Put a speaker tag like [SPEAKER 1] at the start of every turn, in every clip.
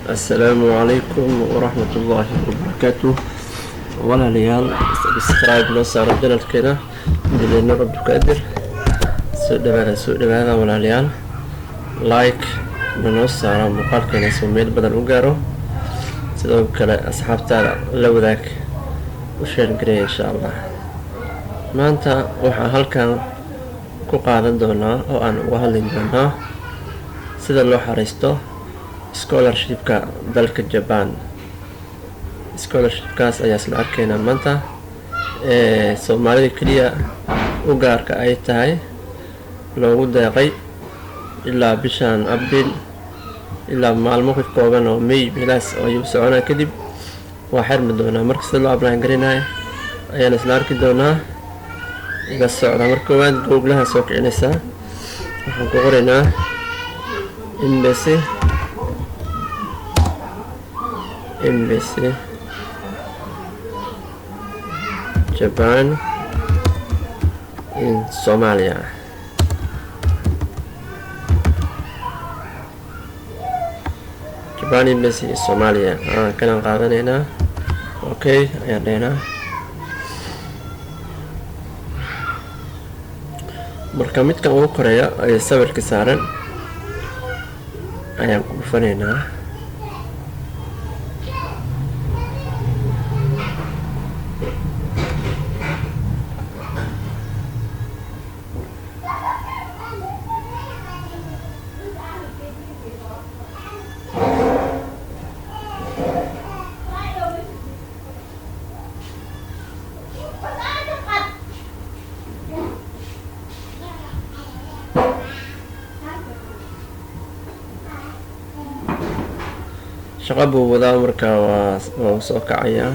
[SPEAKER 1] Assalaamu calaykum waraxmatullaahi wabarakaatuh. Walaalayaal, subscribe noo saaro channelkeena Dileeno Cabdulqaadir. Soo dhawaada, soo dhawaada walaalayaal. Like nanoo saara muuqaalkeena si meel badan u gaaro. Sidoo kale asxaabtaada la wadaag, u share gareeya insha Allah. Maanta waxaan halkan ku qaadan doonaa oo aan uga hadli doonaa sida loo xariisto scholarshipka dalka Japan. Scholarshipkaas ayaa isla arkaynaa maanta, ee Soomaalida keliya u gaarka ay tahay, loogu deeqay ilaa bishan Abriil, ilaa maalmo ka kooban oo May bilaas ayuu soconaa, kadib waa xirmi doonaa. Marka sida loo apply garinayo ayaan isla arki doonaa, iga socda. Marka koowaad Googlaha soo kicinaysaa, waxaan ku qoraynaa embassy Japan in Somalia. Japan Embassy in Somalia kanaan qaadanaynaa. Okay ayaan dhehnaa. Marka midkan ugu koreeya ee sawirka saaran ayaan ku dhufanaynaa. Shaqo buu wadaa, marka waa soo kacayaa,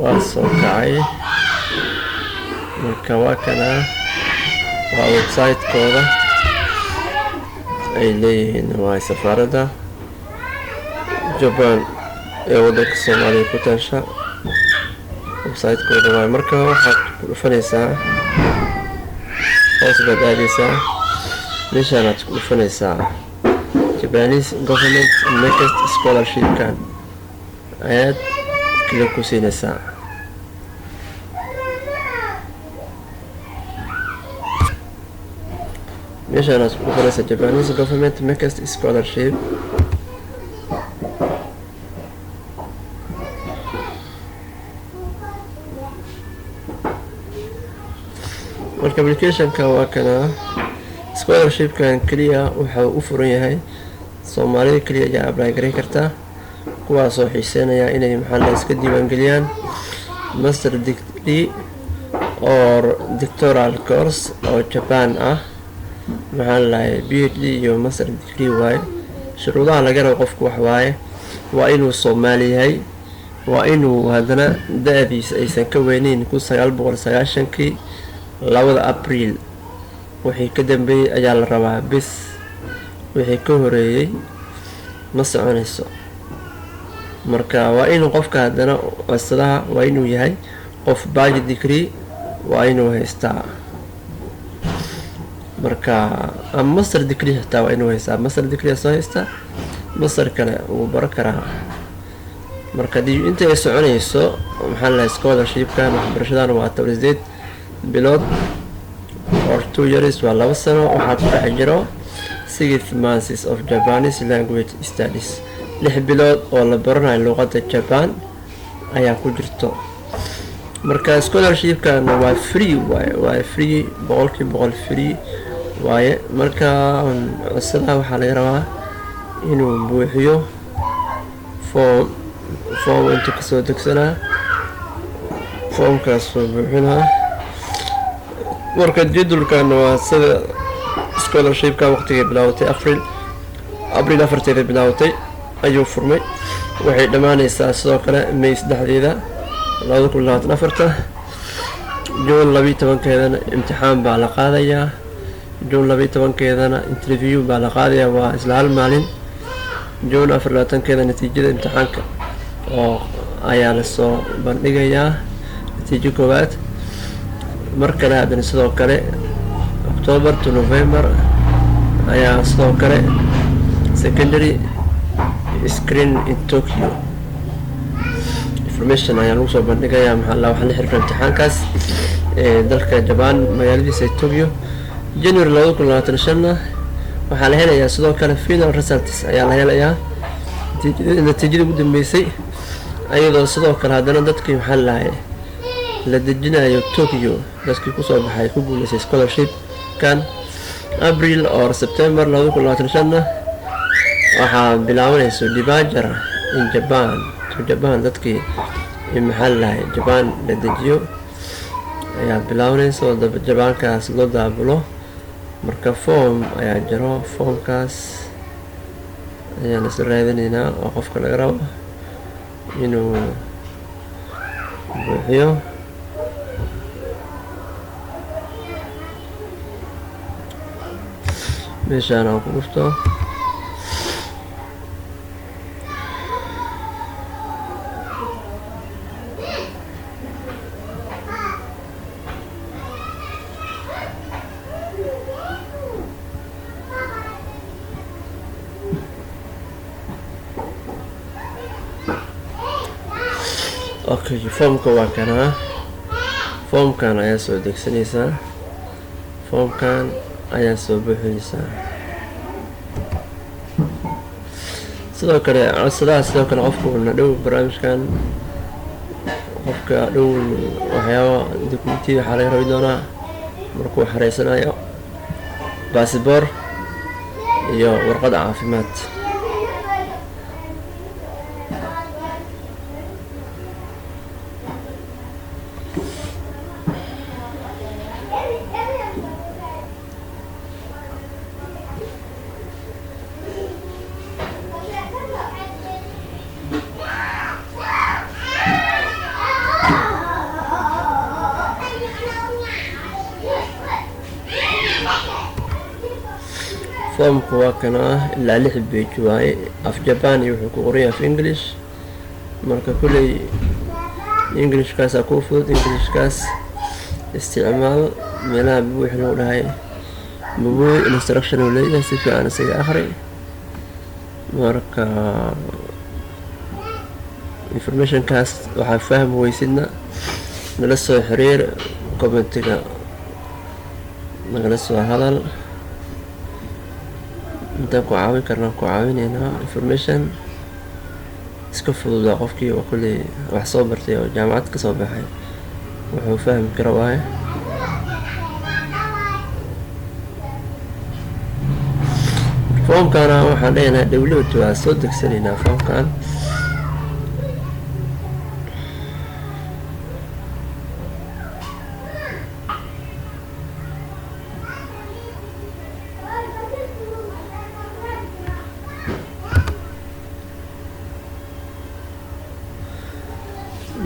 [SPEAKER 1] waa soo kacay. Marka waa kanaa, waa website-kooda ay leeyihiin, waa safaaradda Japan ee waddanka Soomaaliya ku taasha website-kooda waay. Marka waxaad ku dhufanaysaa, hoos baad aadaysaa, meeshaanaad ku dhufanaysaa Japanese Government MEXT Scholarshipkan ayaad click ku siinaysaa. Meeshaanaad ku dhufanaysaa Japanese Government MEXT Scholarship. Marka applicationka waa kana. Scholarshipkan keliya wuxuu u furan yahay Soomaalida keliya ayaa apply garan kartaa, kuwaasoo xiiseynaya inay maxaa la iska diiwaangeliyaan master degree or doctoral course oo Japan ah, maxaa la dhahay PhD iyo master degree waaye. Shuruudaha laga rabo qofku wax waaye: waa inuu Soomaali yahay, waa inuu haddana da-diisa aysan ka weyneyn 1990-kii 2-da Abriil. Wixii ka dambeeyey ayaa la rabaa bis, wixii ka horeeyey ma soconayso. Marka waa inuu qofka haddana codsadaha waa inuu yahay qof bachelor degree waa inuu haystaa, marka ama master degree xitaa waa inuu haystaa. Master degree soo haystaa, master kale wuu baro karaa. Marka dii inta ay soconayso maxaa la scholarshipkan, waxbarashadan waa 18 bilood or 2 years, waa 2 sano. Waxaa ku dhex jiro 6 months of Japanese language studies, 6 bilood oo la baranayo luuqadda Japan ayaa ku jirto. Marka scholarshipkan waa free waaye, waa free, 100% free waaye. Marka codsadaha waxaa laga rabaa inuu buuxiyo form. Form intuu kasoo degsanaa, foomkaasoo buuxinaa. Marka jadwalkan waa sida scholarshipka waqtigay bilaabatay, Abriil 4-teeda bilaabatay ayuu furmay. Waxay dhammaaneysaa sidoo kale May 3-deeda 2024. Juun 12-keedana imtixaan baa la qaadayaa, Juun 12-keedana interview baa la qaadayaa, waa isla hal maalin. Juun 24-keeda natiijada imtixaanka oo ayaa lasoo bandhigayaa, natiijo koowaad. Mar kale haddana sidoo kale October to November Ayaa sidoo kale secondary screen in Tokyo information ayaa lagu soo bandhigayaa. Maxaa la waxaa la xiriira imtixaankaas ee dalka Japan, magaaladiisa Tokyo, January 2025-na. Waxaa la helayaa sidoo kale final results ayaa la helayaa, natiijada ugu dambeysay, ayadoo sidoo kale haddana dadkii, maxaa lahay, la dejinayo Tokyo, dadkii kusoo baxay, ku guuleystay scholarship-kan. April or September 2025-na waxaa bilaabanayso departure in Japan to Japan. Dadkii in, maxaa lahay, Japan la dejiyo ayaa bilaabanaysa oo Jabaankaas loo daabulo. Marka form ayaa jiro, formkaas ayaan isla raadinaynaa oo qofka laga rabo inuu buuxiyo. Meeshaan aan ku dhufto. Okay, foomka waa kanaa. Foomkan ayaa soo degsanaysaa, foomkan ayaa soo buuxinaysaa. Sidoo kale codsadaha, sidoo kale qofku na dhow barnaamijkan, qofka dhow waxyaaba documentiya waxaa laga rabi doonaa markuu xareysanayo baasboor iyo warqad caafimaad. Foomku waa kana, ilaa lix page waaye. Af Japan iyo wuxuu ku qoran yahay af English. Marka kulley Englishkaasaa kuu fudud, Englishkaas isticmaal. Meelaha buux lagu dhahay bubuuy, instruction uu leeyahay, si fiican isaga akhri. Marka informationkaas waxaa fahmi weysidna nala soo xiriir, commentiga nagala soo hadal. Intaan ku caawin karnaan ku caawinaynaa. Information iska fududaa, qofkii oo kulley wax soo bartay oo jaamacad ka soo baxay wuxuu fahmi kara waaye. Foomkana waxaan leenahay download, waa soo degsanaynaa foomkan.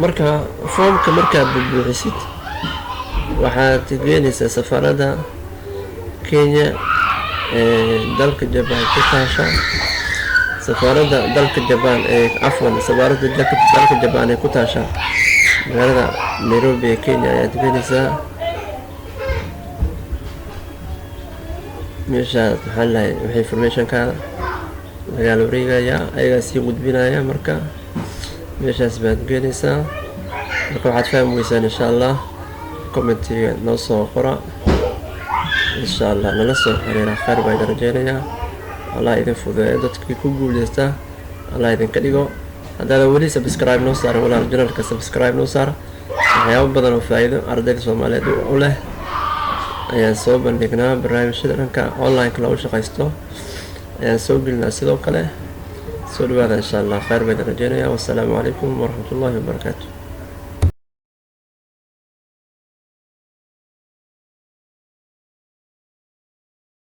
[SPEAKER 1] Marka foomka markaad bubuuxisid, waxaad geenaysaa safaaradda Kenya ee dalka Jaban ku taasha, safaaradda dalka Jaban ee, cafwan, safaaradda dalka Jaban ee ku taasha magaalada Nairobi ee Kenya ayaad geenaysaa. Meeshaad, maxaa lahay, waxay informationka lagaala wareegayaa, ayagaa sii gudbinaya. Marka meeshaas baad geenaysaa. Marka waxaad fahmi weysaan, insha Allah, commentiga noo soo qora. Insha Allah nala soo xiriira. Khayr baa idin rajeynayaa. Allah idin fududeeyo. Dadkii ku guuleysta Allah idinka dhigo. Haddaadan weli subscribe noo saarin, walaal, channelka subscribe noo saar. Waxyaabo badan oo faa'iido ardayda Soomaaliyeed u leh ayaan soo bandhignaa. Barnaamijyada dhanka online-ka loogu shaqaysto ayaan soo gelinaa sidoo kale. Soo dhawaada, insha Allah. Khayr baa idin rajeynayaa. Wassalaamu calaykum waraxmatullahi wabarakaatu.